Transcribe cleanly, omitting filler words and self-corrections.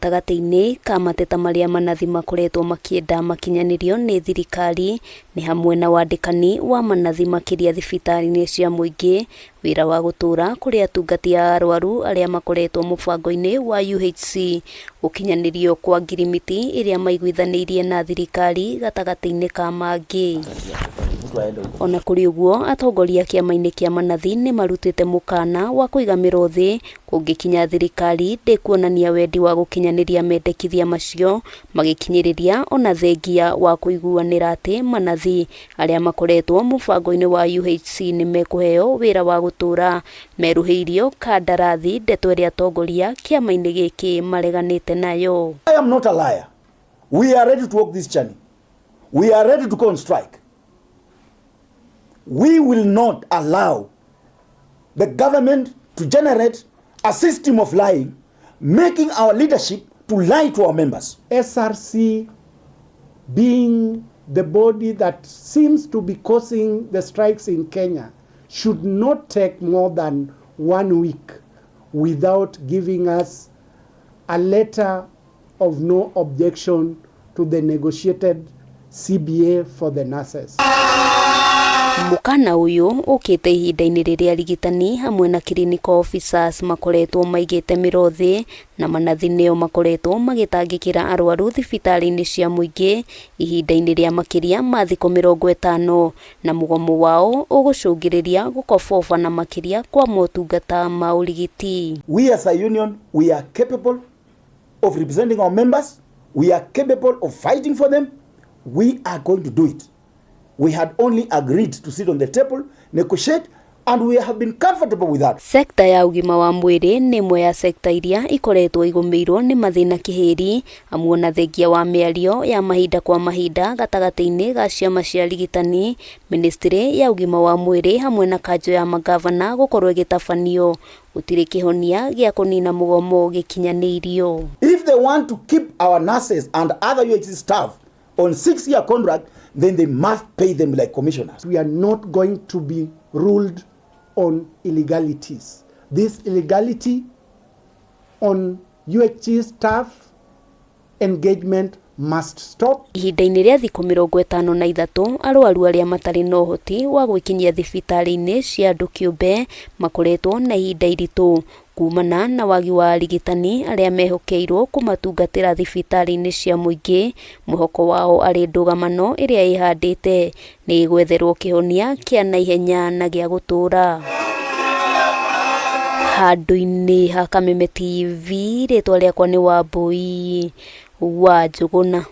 Gatagatĩ-inĩ ka mateta marĩa manathi makoretwo makĩenda makinyanĩrio nĩ thirikari nĩ hamwe na wandĩkani wa manathi makĩria thibitarĩ-inĩ cia mũingĩ, wĩra wa gũtũũra kũrĩ atungati a arwaru arĩa makoretwo mũbango-inĩ wa UHC, gũkinyanĩrio kwa ngirimiti ĩrĩa maiguithanĩirie na thirikari gatagatĩ-inĩ ka mangĩ. O na kũrĩ ũguo, atongoria kĩama-inĩ kĩa manathi nĩ marutĩte mũkana wa kũiga mĩro thĩ kũngĩkinya thirikari ndĩkuonania wendi wa gũkinyanĩria mendekithia macio, magĩkinyĩrĩria ona thengia wa kũiguanĩra atĩ manathi arĩa makoretwo mũbango-inĩ wa UHC nĩ mekũheo wĩra wa gũtũũra merũhĩirio kandarathi, ndeto ĩrĩa atongoria kĩama-inĩ gĩkĩ mareganĩte nayo. I am not a liar. We are ready to walk this journey. We are ready to go on strike. We will not allow the government to generate a system of lying, making our leadership to lie to our members. SRC being the body that seems to be causing the strikes in Kenya should not take more than 1 week without giving us a letter of no objection to the negotiated CBA for the nurses. Mũkana ũyũ ũkĩte ihinda-inĩ rĩrĩa arigitani hamwe na clinical officers makoretwo maigĩte mĩro thĩ na manathi nĩo makoretwo magĩtangĩkĩra arwaru thibitarĩ-inĩ cia mũingĩ ihinda-inĩ rĩa makĩria ma thikũ 50 na mũgomo wao ũgũcũngĩrĩria gũkoboba na makĩria kwa motungata ma ũrigiti. We as a union, we are capable of representing our members. We are capable of fighting for them. We are going to do it. We had only agreed to sit on the table, negotiate, and we have been comfortable with that. Sekta ya ũgima wa mwĩrĩ nĩ ĩmwe ya sekta iria ikoretwo igũmĩirwo nĩ mathĩna kĩhĩri, amu ona thengia wa mĩario ya mahinda kwa mahinda gatagatĩ-inĩ ga ciama cia arigitani, ministry ya ũgima wa mwĩrĩ hamwe na kanjũ ya magavana gũkorwo ĩgĩtabanio, gũtirĩ kĩhonia gĩa kũnina mũgomo gĩkinyanĩirio. If they want to keep our nurses and other UHC staff on 6-year contract, then they must pay them like commissioners. We are not going to be ruled on illegalities. This illegality on UHC staff engagement must stop. Ihinda-inĩ rĩa thikũ 53 arwaru arĩa matarĩ na ũhoti wa gwĩkinyia thibitarĩ-inĩ cia andũ kĩũmbe makoretwo na ihinda iritũ kumana na wagi wa arigitani arĩa mehokeirwo kũmatungatĩra thibitarĩ-inĩ cia mũingĩ. Mwĩhoko wao arĩ ndũgamano ĩrĩa ĩhandĩte nĩ ĩgwetherwo kĩhonia kĩa naihenya na gĩa gũtũũra. Handũ-inĩ ha Kameme TV, rĩtwa rĩakwa nĩ Wambui wa Njũgũna.